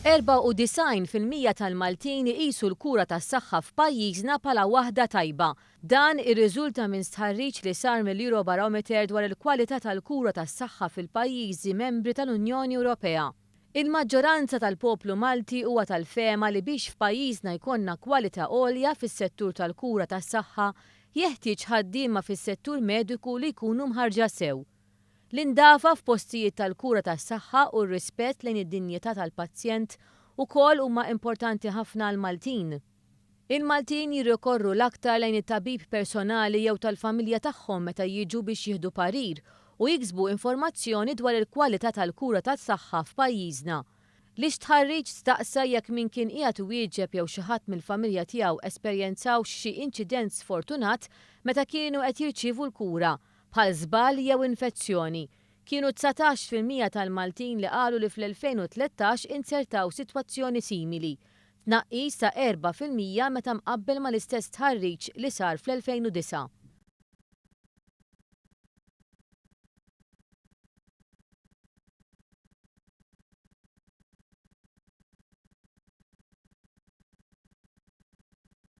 94% tal-Maltin iqisu l-kura tas-saħħa f'pajjiżna bħala waħda tajba. Dan irriżulta minn stħarriġ li sar mill-Eurobarometer dwar il-kwalità tal-kura tas-saħħa fil-pajjiżi membri tal-Unjoni Ewropea. Il-maġġoranza tal-poplu Malti huwa tal-fehma li biex f'pajjiżna jkollna kwalità għolja fis-settur tal-kura tas-saħħa jeħtieġ ħaddiema fis-settur mediku li jkunu mħarrġa sew. L-indafa f'postijiet tal-kura tas-saħħa u r-rispett lejn id-dinjità tal-pazjent ukoll huma importanti ħafna għall-Maltin. Il-Maltin jirrikorru l-aktar lejn it-tabib personali jew tal-familja tagħhom meta jiġu biex jieħdu parir u jiksbu informazzjoni dwar il-kwalità tal-kura tas-saħħa f'pajjiżna. L-istħarriġ staqsa jekk min kien qiegħed iwieġeb jew xi ħadd mill-familja tiegħu esperjenzawx xi inċident sfortunat meta kienu qed jirċievu l-kura, bħal żball jew infezzjoni. Kienu 19% tal-Maltin li qalu li fl-2013 inzertaw sitwazzjoni simili, tnaqqis ta' 4% meta mqabbel mal-istess stħarriġ li sar fl-2009.